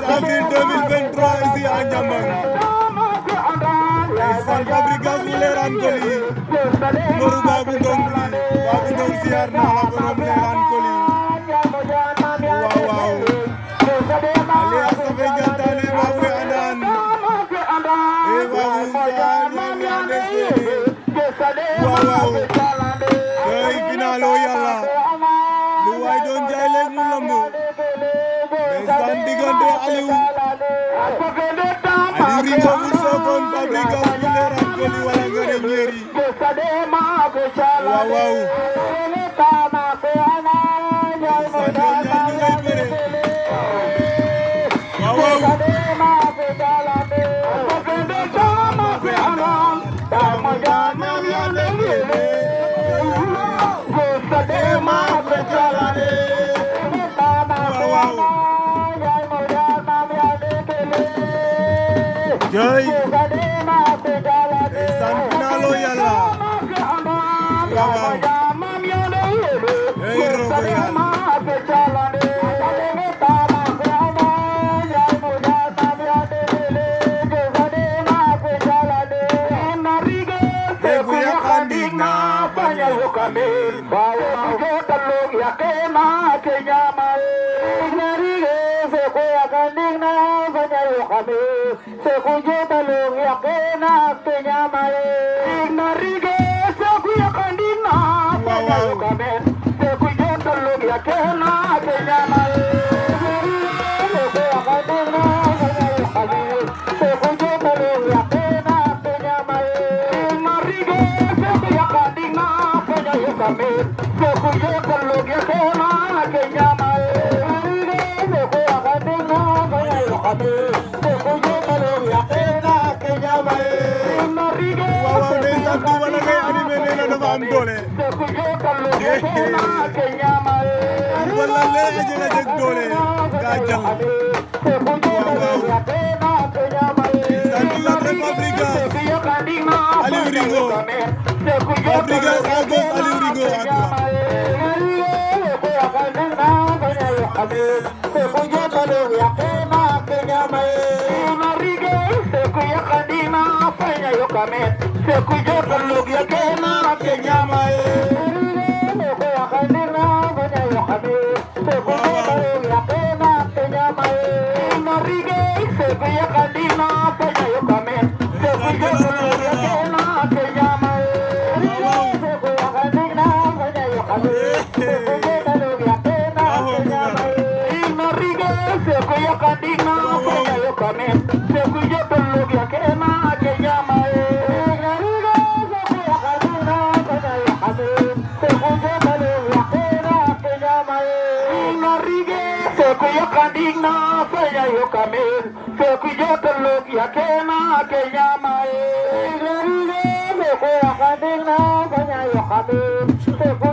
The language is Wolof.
avril 2023 ici à Niambang. Ndeysaan Fabregas mu leeraan koli Moru Babou Ndong siyaar naa la borom leeraan koli waaw waaw alias safe jantaane Babou andan e Babou ñami ande seede waaw waaw kay final o Yàlla lu waay doon jaay leen mu lamb ndeysaan diggante Aliou Ringo bu Sokone Fabregas mu leeraan koli wala nga ne ñeeri waaw waaw ndeysaan ñoom ñaar ñu ngay bëre waaw waaw jey ndeysaan final o Yàlla waaw waaw ey rogo Yàlla egu yakandi na banya yokame bawo jotalo yakena kenyama narige se ko yakandi na banya yokame se ko jotalo yakena kenyama narige se ko yakandi na banya yokame se ko jotalo yakena kenyama Fabregas à gauche, Aliou Ringo à droite. Se